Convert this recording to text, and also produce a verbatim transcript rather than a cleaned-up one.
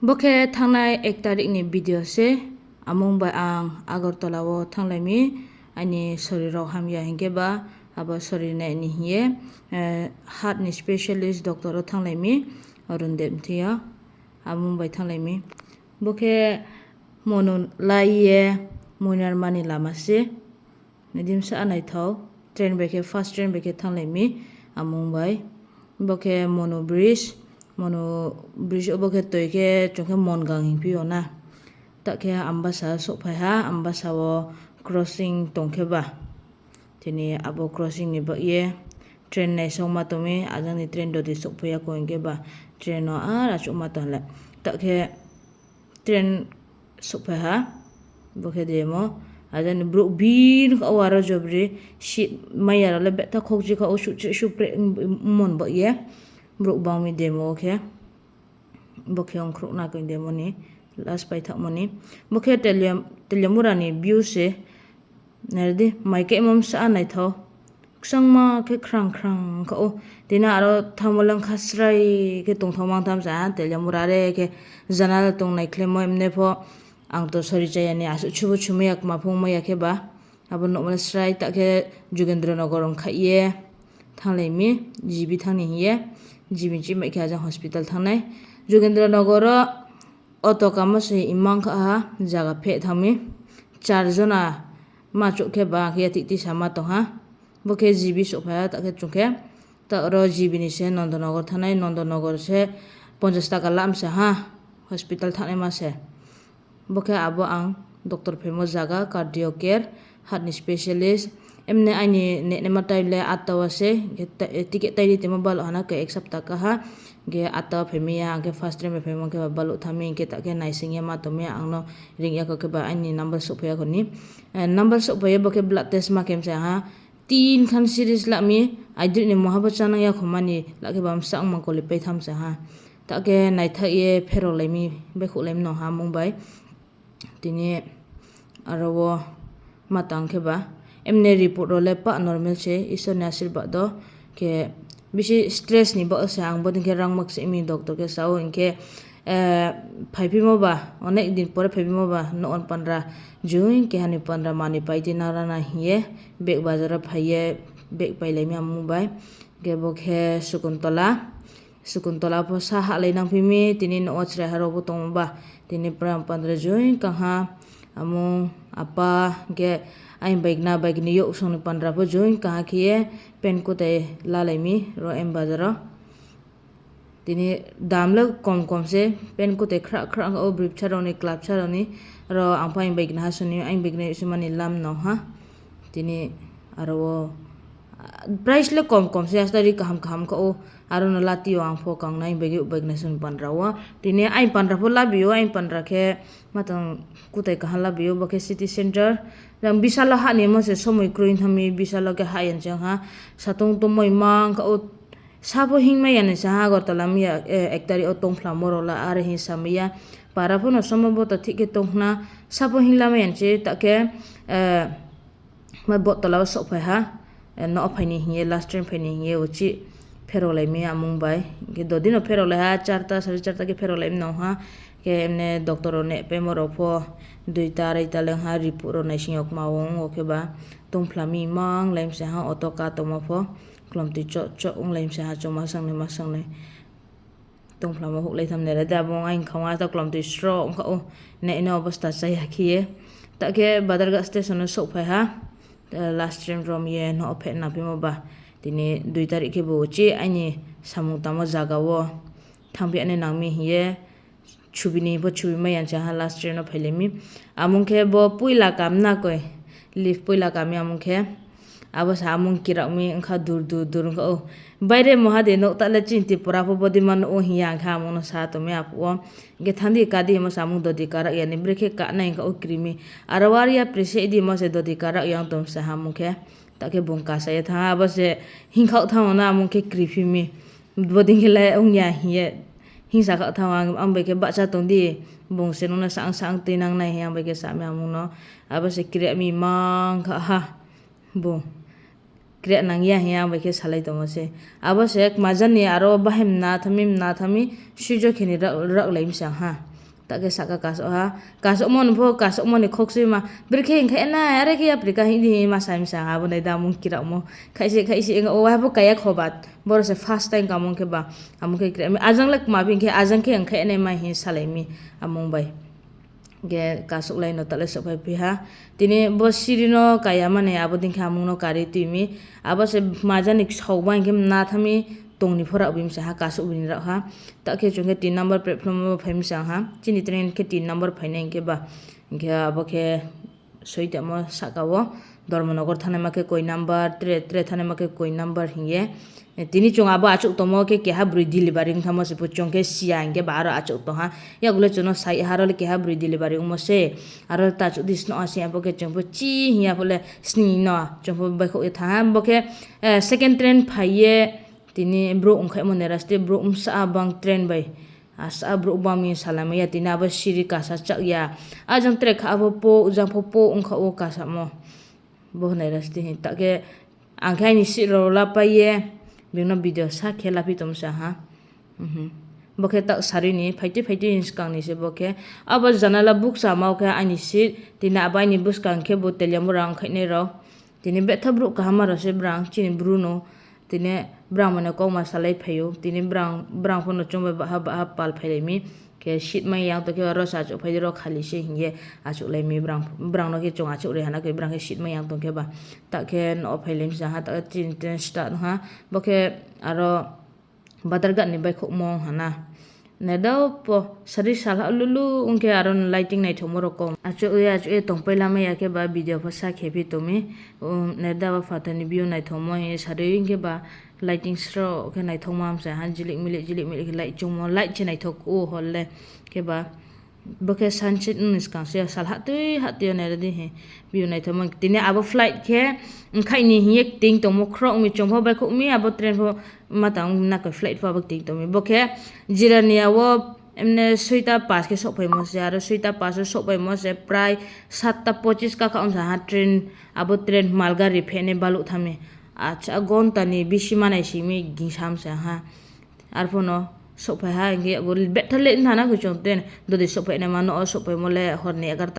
Bo khe thanngnai ek tarik ni video se, amung bai ang Agartala wo thannglai mi, aini sori rao hamya hing khe ba, abo sori nai ni hing ye, heart ni specialist doctor wo thannglai mi, Arun Deb thing yo, amung bai thannglai mi. Bo khe Monu lai ye Muinarma ni lama se. Nai di bsa naithao, train bai khe, first train bai khe thannglai mi, amung bai. Bo khe Monu bridge, Monu bridge wo bo khe toi khe chung khe Mongang hingphi yo na. Ta khe Ambasa souhphai ha, Ambasa wo crossing tong khe ba. Tini abo crossing ni baoh ye train naisao ma tong mi, ajang ni train dodi souhphai ya kho hing khe ba, train no ar achouh ma tong le. Ta khe train souhphai ha, bo khe demo, ajang ni brouh bir kha ou aro jobri, seat mai ya rao le betha khokchi kha ou, suhchreh suhpreh mon baoh ye, brouh bang mi demo wo khe. Bo khe ongkhrouh na koi demo ni, last paithaohmo ni. Bo khe Teliam-, Teliamura ni view se, nai di, mai kehmo bsa naithao. Kchangma khe khrang khrang kha ou. Tini aro thanngmo le ongkha srai khe tongthao mang tham sa ha, Teliamura re khe janala tong naikhlaimo emne pho. Ang to sori chaya ni asuh chubo chumai ya, kma phung mai ya khe ba. Abo nuhmo le srai ta khe Jogendra Nagar ongkhaih ye thannglai mi, G B thanng ni hing ye, G B chih mai khe ajang hospital thanngnai. Jogendra Nagar wo auto kamo se imang kha ha, zaga pheh thanng mi, char jona ma chouh khe ba khe ya thik tisa ma tong ha. Bo khe G B souhphai ha, ta khe chung khe, ta ro G B ni se Nandanagar thanngnai, Nandanagar se ponchas taka lam se ha, hospital thanngnaima se. Bo khe abo ang doctor phaimo zaga, cardio care, heart ni specialist. Emne aini nehnaima time le atta wo se, hing khe ta-, ticket tairi tongmo baluh ha na khe ek sapta kaha, hing khe atta wo phaimai ya, ang khe first train bai phaimo khe ba baluh thanng mi, hing khe ta khe naising ye ma tong mi, ang no ring ya kho khe ba aini number souhphai ya kho ni. Number souhphai ye bo khe blood test ma khe msa ha, tin khan series la mi, aidroih ni muha bo chánang ya kho mani la khe ba bsa ongma koli pai tham sa ha. Ta khe naithaih ye pherolai mi, baihkhouhlai mi no ha mung bai. Tini aro wo ma tang khe ba, emne report rao le pah normal se, Isor ni asirbad do. Khe bisi stress ni baoh se ang bodei khe rangma kchih mi doctor khe sa ou, hing khe, phaiphimo ba, onek din pore phaiphimo ba, nouh wo ni pandra, joi keha ni pandra manoi pai di nang rana hing ye, bag bazar wo phai ye, bag pailai mi amung bai. Khe bo khe Sukuntola, Sukuntola pho sa hahlai nangphi mi, tini nouh wo chraiha rao bo tongmo ba, tini pran pandra joi kangha, amung, apa, khe aini baigna, baigni youh song ni pandra pho joi kangha khe ye, pant kutai lalai mi, ro M Bazar wo. Tini dam le kom kom se, pant kutai khrah khrah kha ou, bripsa rao ni, klapsa rao ni, ro ang pho aini baigna ha song ni, aini baigna youh song mani lam no ha. Tini aro wo, price le kom kom se, asta ri kaham kaham kha ou, aro no lati yo ang pho kangnai, aini baigna song ni pandra wo. Tini aini pandra pho labi ou, aini pandra khe matang kutai kaham labi ou, bo khe city centre. Jang Vishal wo hah ni mo se somoi kroi thanng mi, Vishal wo khe hah ya ni se ha, satong tongmoi mang kha ou, sa pho hingmai ya ni se ha, Agartala mi ya, ek tarik wo tongphlamo rao la, are hing samai ya. Para pho no somoi bo to thik khe tong khna, sa pho hinglamai ya ni se, ta khe, ma bo tola wo souhphai ha, nouh wo phai ni hing ye, last train phai ni hing ye, uchih pherolai mi amung bai. Hing khe dodi no pherolai ha, charta, sare charta khe pherolai mi nang ha. Khe emne doctor rao nehpaimo rao pho, duita, araita le ong ha, report rao naising yo kma ong, o khe ba tongphla mi mang lai mi se ha, auto ka tongmo pho, klomtoi choh choh ong lai mi se ha, chung ma sangnai ma sangnai. Tongphlamo houhlai tham nai ra de, abo aini khaung wo ta klomtoi sroh ong kha ou, nai no obosta chaya khe ye. Ta khe Badharghat station no souhphai ha, last train rom ye nouh wo pheh nangphimo ba. Tini dui tarik khe bo uchih aini samung tangmo zaga wo thanngphi nai nang mi hing ye, chubi ni pho chubi mai ya se ha, last train no phailai mi. Amung khe bo poila kam na koi, lift poila kam mi amung khe. Abo se amung kirak mi ong kha, dur dur dur ong kha ou. Baire moha de nouh ta le chini Tripura pho bodei ma nuh ou hing ye ang khe amung no sa tong mi aphuh wo. Hing khe thanng di ka di hingmo se amung dodi karak ya ni, brekhe kanai ong kha ou kri mi. Aro wari ya prese di hingmo se dodi karak ya ong tong se ha amung khe. Ta khe bung kasa ye thanng ha, abo se hingkhaoh thanng ou na amung khe kriphi mi. Bodei khe le ong ya hing ye hingsa khaoh thanng ou, ang bai khe bahcha tong di, bung se nung no sang sang tuinang nai hing ye ang bai khe sa mi amung no. Abo se kri mi mang kha ha. Bung kri nang ya hing ye ang bai khe salai tongmo se. Abo se kma jani aro bahai mna thanng mi, mna thanng mi, suijo khe ni raohlai mi se ang ha. Ta khe sahka kasouh ha, kasouhmo ni pho, kasouhmo ni khokchuima, brekhe hing khe nai, are khe yapri ka hing di hing ma sa mi sa ha, abo nai da amung kiramo. Khaisi, khaisi, o waiha pho kaya kho ba, boro se first time kamung khe ba, amung khe kre mi, ajang le kma phi hing khe, ajang khe ang khe nai mai hing salai mi, amung bai. Khe kasouhlai no ta le souhphai phi ha. Tini bo siri no kaya mani abo dei khe amung no kari tui mi. Abo se maja ni ksaoba hing khe mna tha mi tong ni pho rao bi mi sa ha, kasouh bini rao ha. Ta khe chung khe tin number platform wo phai mi sa ha. Chini train khe tin number phainai hing khe ba. Hing khe abo khe soitamo sahka wo. Dharmanagar thanngnaima khe koi number, tre, tre thanngnaima khe koi number hing ye. Tini chung abo achouh tongmo khe keha broi delivery ong thanngmo se pho chung khe si ya hing khe ba aro achouh tong ha. Yagulo chung no sai ha aro le keha broi delivery ongmo se. Aro le ta achouh di snoh ha se abo khe chung pho chi hing ya pho le sning no chung pho baihkhouh ye thanng ha. Bo khe second train phai ye tini brouh ongkhaihmo nai ra sti brouh bsa bang train bai. Asa brouh bang mi salamai ya tini abo siri kasa chak ya. Ajang tre kha abo po, jang pho po ongkha wo kasamo. Bo nai ra sti hing ta khe ang khe aini seat rao lapai ye, being no video sa khe laphi tongmo sa ha. Bo khe taoh sarui ni phaitui phaitui hing skang ni se bo khe. Abo janala bukchama wo khe aini seat, tini abo aini buskang khe bo Teliamura ongkhainai rao. Tini betha brouh kaham rao se brang, chini Bru no. Tini brang mane kauma salai phai ou. Tini brang, brang pho no chung bai baha baha pal phailai mi. Khe seat mai yang tong khe aro se achouh phai di ro khali se hing ye achouhlai mi brang, brang no khe chung achouh ri ha na khe brang khe seat mai yang tong khe ba. Ta khe no phailai mi sa ha, ta khe chini train start ong ha. Bo khe aro Badharghat ni baihkhouhmo ong ha na. Nai da pho, sari salha lulu ong khe aro no lighting naithaomo rao kom. Achouh ye, achouh ye tongpai lamai ya khe ba video pho sa khe phi tong mi. Nai da ba phathar ni view naithaomo hing ye sari ong khe ba lighting sroh khe naithaoma msa ha, jilik milik, jilik milik khe light chungmo, light se naithao ou hor le khe ba. Bo khe sunset ni skang se salha tui ha tui yo nai ra di hing. View naithaoma tini abo flight khe, ongkhaih ni hing ye kting tongmo khroh mi chung pho baihkhouh mi, abo train pho ma tang na khe flight pho abo kting tong mi. Bo khe Jirania wo, emne soita pas khe souhphaimo se, aro soita pas wo souhphaimo se, prai satta pochis ka kha ong sa ha train, abo train malgari phehnai baluh thanng mi. Acha, gonta ni bisi manai si mi gingsam se ha. Arphuh no souhphai ha hing khe, betha late thanng na khe chung train, dodi souhphai nai ma no wo souhphaimo le hor ni egarota